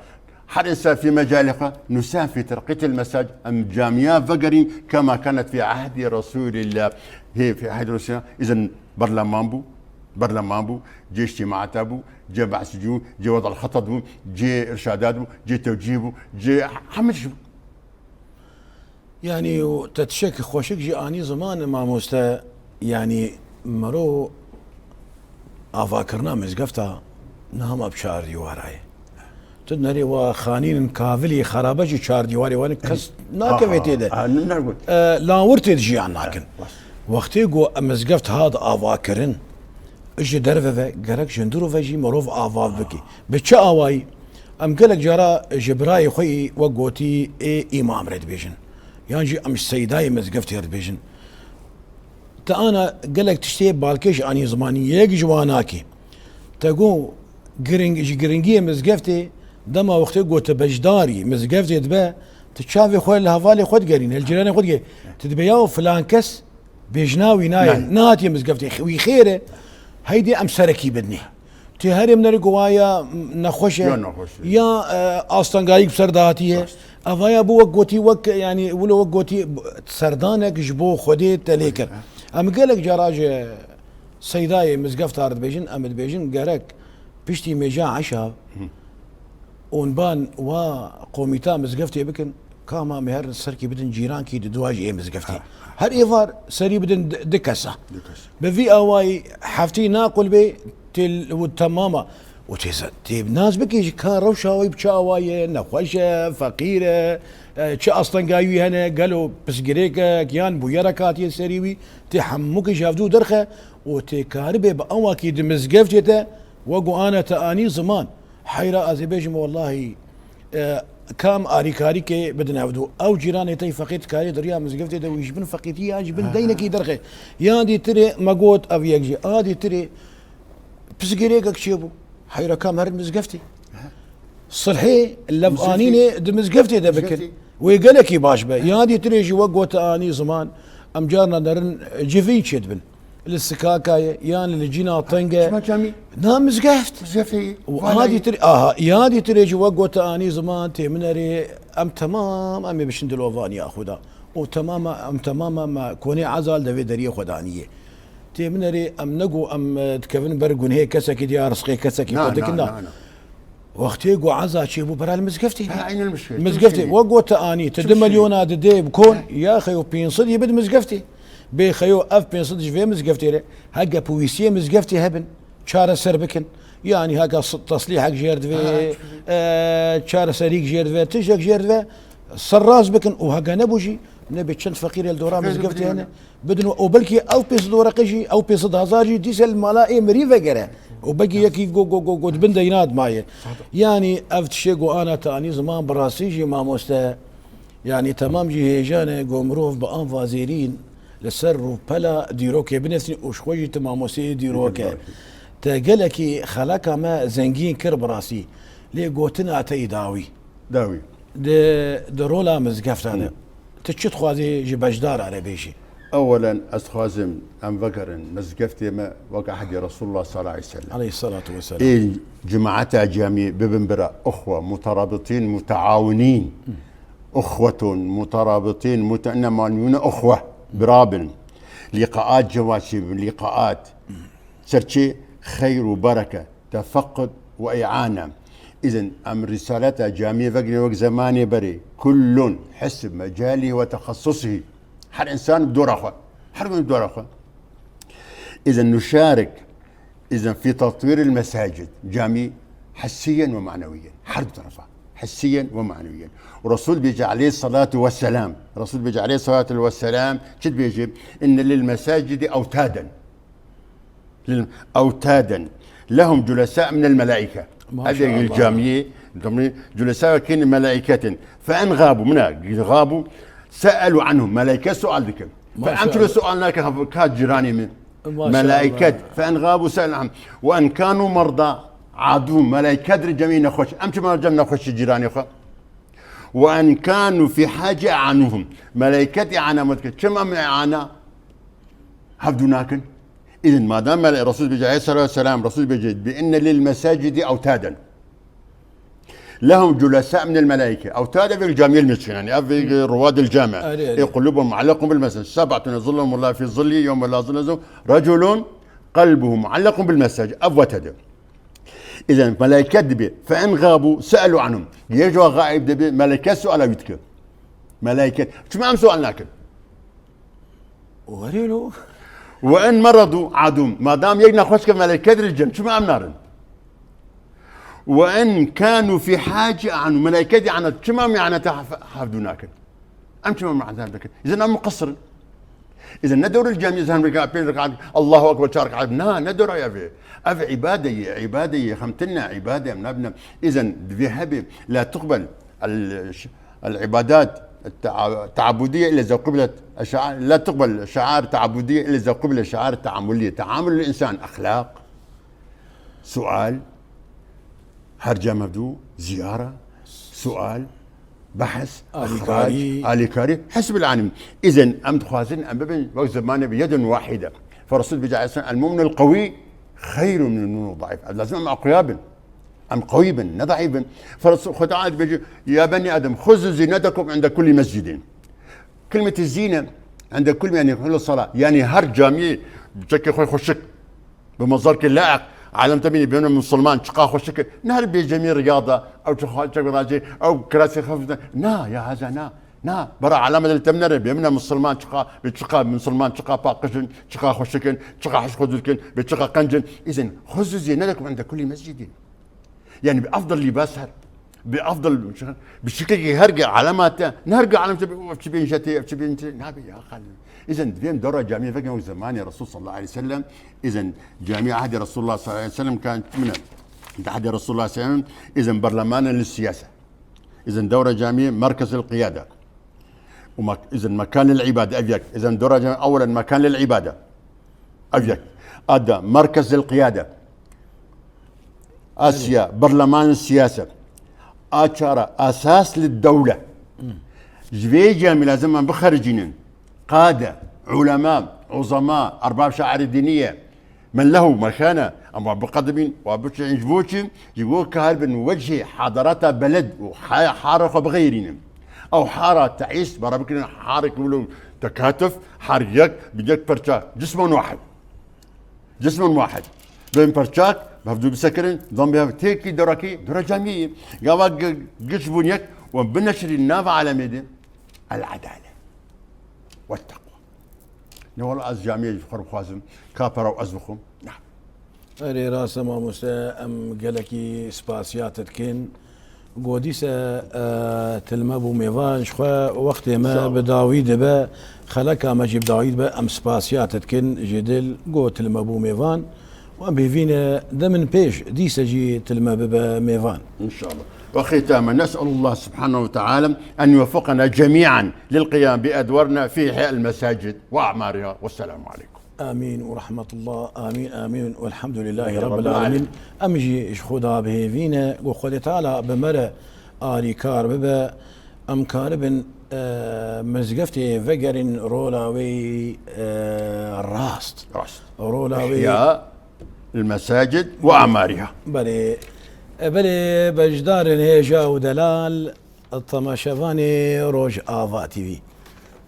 Her insan fî mecalê xwe. Nûsan fî terqîtil mesacid. Em camiya vegerîn kema kanat fî ehdî Resûlîllah. Hê fî ehdî Resûlîllah. Îzin berleman bû. Berleman bû. Cê îctîmaata bû. Cê behsicî bû. Cê wed'il xetet bû. Cê irşadat bû. Cê tewcîh bû. Cê hemî tişt bû. Yanî û te tiştekî xweşik jî anî ziman, mamoste, yanî mero avakirina mizgefta niha ma bi çar dîwara ye. Tu nerê wa xanînin kavilî xerabe jî çar dîwarê wan kes nakeve tê de. Ha, ha, ha, ne, ne, ne. E, lawir tê de jiyan nakin. Baş. Wextê ku mizgeft hat avakirin, ji derve ve gerek ji hundirû ve jî mirov ava bike. Bi çi awayî? Em gelek cara ji birayê xwe yî wek gotî ê îmam re dibêjin. Yan jî em ji seydayê mizgeftê re dibêjin. Te ana gelek tiştê balkêş anî zimanî, yek ji wan a kî. Te got giring-, ji giringiyê mizgeftê, dema wextê ku te beşdarî mizgeftê dibe, tu çavê xwe li hevalê xwe digerîne, li cîranê xwe digerîne. Tu dibê ya filan kes Bêjna wî nayê, nayê, nehatiye mizgeftê, wî xêr e, heydê em serekî bidinê. Tê herê min erê ku wa ya nexweş e, ya nexweş e, ya, e, astengayîk bi ser de hatiye. Rast. Eva ya bû wek gotî, wek, yanî, wilo wek gotî, serdanek ji bo Xwedê te lê kir. Em gelek cara ji Seydayê mizgefta re dibêjin, em dibêjin gerek piştî mêja eşa, Onban wa komîta mizgeftê bikin, kama me her serkî bidin cîrankî di dua jî ê mizgeftê. Ha. Her êvar serî bidin di, di kesa. Di kesa. Bi vî awayî heftî naqul bê tê û temama. Û tê ze-, tê nas bikê ji ka rewşa wî bi çi awa ye, nexweş e, feqîr e, e, çi astengayî wî hene, gelo pisgirêkek yan bûyerek hatiye serî wî, tê hemûkê ji hevdû derxe û tê karibê bi awakî di mizgeftê te wek û ana te anî ziman. Heyra ez ê bêjim, wellahî, e, kam arîkarîkê bidin hevdû. Ew cîranê te yî feqîr dikarî di riya mizgeftê de wî ji bin feqîrtî ya ji bin deynekî derxe. Ya dîtirê me got ev yek jî. A dîtirê pisgirêkek çêbû. Heyra kam herin mizgeftê. Silhê levanînê di mizgeftê de bikin. Mizgeftê. Wê gelekî baş be. Ya dîtirê jî wek got anî ziman. Em carna derin civîn çêdibin. Li sikaka ye, yan li cîna teng e. Çima camî? Na mizgeft. Mizgeftê. Û a dîtir, aha, ya dîtirê jî wek got anî ziman tê min erê, em temam, em ê bişin dilovaniya xwe da. Û temama, em temama me konê ezal devê deriyê xwe daniyê. Tê min erê, em ne ku em, e, dikevin ber gunhê kesekî diya rizqê kesekî xwe dikin da. Na, na, na. Wextê ku eza çêbû bera li mizgeftê. Ha, eynî mizgeftê. Mizgeftê, wek got anî, tu du milyona didê bi kon, ya xeyo pênc sed yê bid mizgeftê. Bê xeyo ev pênc sed ji vê mizgeftê re, heke pêwîstiyê mizgeftê hebin, çareser bikin. Yanî heke s-, teslîhek jêr divê, e, çareserîk jêr divê, tiştek jêr divê, serrast bikin û heke nebû jî, nebê çend feqîrê li dora mizgeftê hene, bidin û belkî ew pênc sed wereqe jî, ew pênc sed hezar jî dîse li mala ê mirî vegere. Û belkî yekî go, go, go, go, di bin deyna dimaye. Yanî ev tiştê ku ana te anî ziman bi rastî jî mamoste. Yanî temam jî hêjan e ku mirov bi ava zêrîn li ser rûpela dîrokê binivîsî û ji xwe jî tu mamosteyê dîrok e. Te gelekî xeleka me zengîn kir bi rastî. Lê gotina te yî dawî. Dawî. Di, di rola mizgefta de. Hı. Tu çi dixwazî ji beşdara re bêjî? Ewelen ez dixwazim em vegerin mizgeftê me wek ehdê Resulullah sallallahu aleyhi ve sellem. Aleyhissalatu vesselam. Ê cemaeta camiyê bibin bira, uxwe, muterabitîn, muteawinîn. Hı. Uxwetun, muterabitîn, mute-, innemal mu'minûne uxwe. Bira bin. Lîqaat cewaşî bin, lîqaat. Ser çi? Xeyr û bereke, tefequd û îane. Îzin em rîsaleta camiyê vegirê wek zemanê berê. Kullun hesib mecalî ve texesusî. Her însan bi dora xwe. Her gund bi dora xwe. Îzin nuşarik, îzin fî tetwîril mesacid. Camî hessiyen ve manewiyen. Her du terefa. Hessiyen ve manewiyen. Û Resul bêje aleyhissalatu vesselam. Resul bêje aleyhissalatu vesselam. Çi dibêje? İnne lil mesacidi evtaden. Lil-, أوتادا لهم جلساء من الملائكة. Maşallah. Ev yek li camiyê, camiyê جلساء kên melaîketin. فإن غابوا, mina, غابوا, سألوا عنهم. Melaîke sual dikin. Maşallah. Em çilo sual nakin, ha, ka cîranê min. Maşallah. Melaîket. فإن غابوا سألوا عنهم. وإن كانوا مرضى عادوهم. Melaîket li cemî nexweş. Em çima cem nexweşî cîranê xwe? وإن كانوا في حاجة أعانوهم. Melaîket îana me dikin. Çima em îana hevdû nakin? Îzin madem mele-, Resul bêje aleyhissalatu vesselam, Resul bêje, بإن للمساجد أوتادا لهم جلساء من الملائكة. Evtad ev camiyê li me çin, yani ev, e, ruwadil cami. Erê, erê. E, قلوبهم معلقة بالمساجد. سبعة يظلهم الله في ظله يوم لا ظل إلا ظله. رجل قلبه معلق بالمساجد. Ev wetede. Îzin melaiket dibe. فإن غابوا سألوا عنهم. Yê ji gaib dibe, melaiket suala wî dike. Melaiket. Çima em sual nakin? Werê lo. وإن مرضوا عادوهم. Madam yek nexweş ke melaiket li cem, çima em narin? وإن كانوا في حاجة أعانوهم. Melaiket îana, çima em îanete hef-, hevdû nakin? Em çima em îanete dikin? Îzin em muqessir in. Îzin ne dewr li cemî zehn rika, pênc rika, Allahu Ekber, çar rika. Na, ne dewra ev e. Ev îbade ye, îbade ye, xemtinne, îbade, em nabine. Îzin divê hebe, لا تقبل ال-، العبادات التع-، التعبدية إلا إذا قبلت الشعائر، لا تقبل شعائر تعبدية إلا إذا قبل شعائر تعاملية. تعامل الإنسان، أخلاق، سؤال، her cem hevdû, ziyara, sual, Behs, alîkarî. Îxrac, alîkarî, hesbil anim. Îzen em dixwazin em bibin wek zimanê bi yedin wahîde. Fe Resul bêje aleyhisselam, el mu'min el qewî xeyrun min el mu'min el daîf. Ev lazim em aqwiya bin. Em qewî bin, ne daîf bin. Fe Resul Xweda dibêje, ya benî Adem, xuzu zînetekum inde kulli mescidin. Kilmetî zîne, inde kulli, yanî kulli sala. Yanî her camiyê çekê xwe xweşik. Bi mezarkê layiq, alem te bînî bêne misilman, çiqa xweşik e. Ne her bêcemî riyada, ew çi xwe çek racê, ew kirasê xefife. Na, ya heza na. Na, bera alem de tem nere, bêmine misilman çiqa, bê çiqa misilman, çiqa paqij in, çiqa xweşik in, çiqa hişk û dûr kin, bê çiqa qenc in. Îzin, xuzu zînetekum inde kulli mescidin. Yani bi afdal libas her. Bi afdal, bi şekilekî her ge alema te, ne her ge alem te, ev çi bên jetê, ev çi bên te, nabe ya xalî. Îzin divêm dora camiyê vekin wek zemanê Resul sallallahu aleyhi ve sellem, îzin camiye ahdê Resulullah sallallahu aleyhi ve sellem kan min e. Ahdê Resulullah sallallahu aleyhi ve sellem, îzin berlemanen li siyase. Îzin dora camiyê merkez el qiyade. Û mek-, îzin mekan lil îbade, ev yek. Îzin dora camiyê ewelen mekan lil îbade. Ev yek. A da merkez lil qiyade. A siya, berleman siyase. A çara, esas li dewle. Ji vê camî lazim em bixericînin. Qade, ulema, uzema, erbab şairî dîniye. Men lehu mekane, em wa biqedimîn, wa biçin ji bo çi? Ji bo karibin wecihê hadarata beled û haya hara xwe bixeyrînin. Ew hara teîs, bara bikirin harek wilo tekatuf, har yek, bi yek perça, cismen wahid. Cismen wahid. Bên perçak, bi hevdû bisekirin, dan bi hev têkî derekî, dura camiyê. Gava gi-, giş bûn yek, û bineşirîn nava alemê de, el adale. Ve teqwa. Ne wala ez camiyê ji xwe bixwazim, ka pera û ez bixwim. Na. Erê rast e mamoste, em gelekî spasiya te dikin. Go dîse, e, tilme bû mêvan, ji xwe wextê me Sağ ol. Bi dawî dibe, xeleka me jî bi dawî dibe, em spasiya te dikin ji dil, go tilme bû mêvan. Wan bêvîne de min pêş, dîse jî tilme bibe mêvan. إن شاء الله. وختاما نسأل الله سبحانه وتعالى أن يوفقنا جميعا للقيام بأدوارنا في إحياء المساجد وأعمارها. والسلام عليكم. Amîn û rehmetullah. Amîn, amîn. Welhamdulillahî Rabbil alemin. Em jî ji Xuda bi hêvî ne. Ku Xwedê Teala bi me re alîkar bibe. Em karibin, e, mizgeftê vegerin rola wê, e, rast. Rast. Rola wê. إحياء المساجد وأعمارها. Belê. E, belê beşdarên hêja û delal, temaşevanê Rojava T V.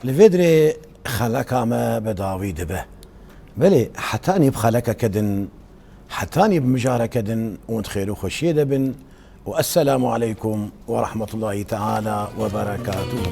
Li vê dirê xeleka me bi dawî dibe. Belê, hetanî bi xelekeke din, hetanî bi mijareke din hûn di xêr û xweşiyê de bin û esselamu aleykum ve rahmetullahi teala ve berekatuhu.